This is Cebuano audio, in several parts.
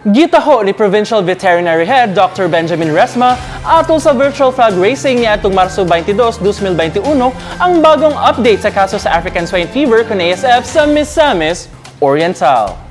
Gitaho ni Provincial Veterinary Head Dr. Benjamin Resma atol sa virtual flag raising niadtong Marso 22, 2021 ang bagong update sa kaso sa African Swine Fever kon ASF sa Misamis Oriental.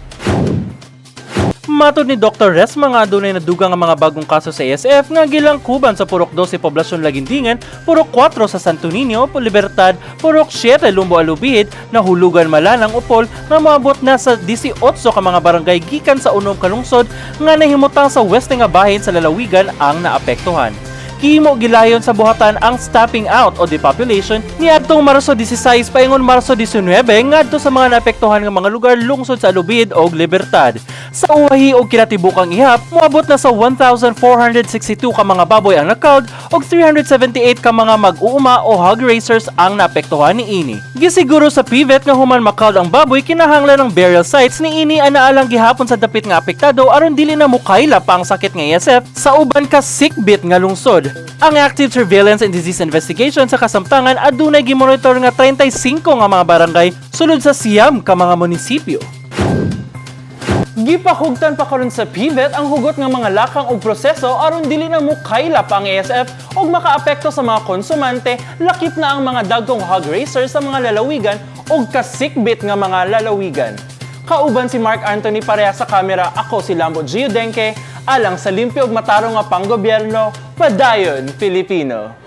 Matod ni Dr. Resma nga adunay nadugang nga mga bagong kaso sa ASF nga gilangkuban sa Purok 12, Poblasyon Laguindingan, Purok 4 sa Santo Niño, Libertad, Purok 7 Lumbo Alubijid, Nahulugan Malanang Opol nga moabot na sa 18 ka mga barangay gikan sa unom ka lungsod nga nahimutang sa weste nga bahin sa lalawigan ang naapektuhan. Gihimo gilayon sa buhatan ang stamping out o depopulation niadtong Marso 16 paingon Marso 19 ngadto sa mga naapektuhan nga mga lugar lungsod sa Alubijid og Libertad. Sa uwahi og kinatibukang ihap, moabot na sa 1,462 ka mga baboy ang na-culled og 378 ka mga mag-uuma o hog raisers ang naapektuhan niini. Gisiguro sa PVET nga human ma-culled ang baboy, kinahanglan ng burial sites niini anaa lang gihapon sa dapit nga apektado aron dili na mukayla pa ang sakit nga ASF sa uban ka sikbit nga lungsod. Ang active surveillance and disease investigation sa kasamtangan adunay gimonitor nga 35 nga mga barangay sulod sa 9 ka mga munisipyo. Gipahugtan pa karon sa PVET ang hugot nga mga lakang og proseso aron dili na mukayla pa ang ASF ug makaapekto sa mga konsumante, lakip na ang mga dagkong hog raisers sa mga lalawigan ug kasikbit nga mga lalawigan. Kauban si Mark Anthony pareha sa kamera, ako si Lambo Gio Denke, alang sa limpyo ug matarong nga panggobyerno, padayon Pilipino.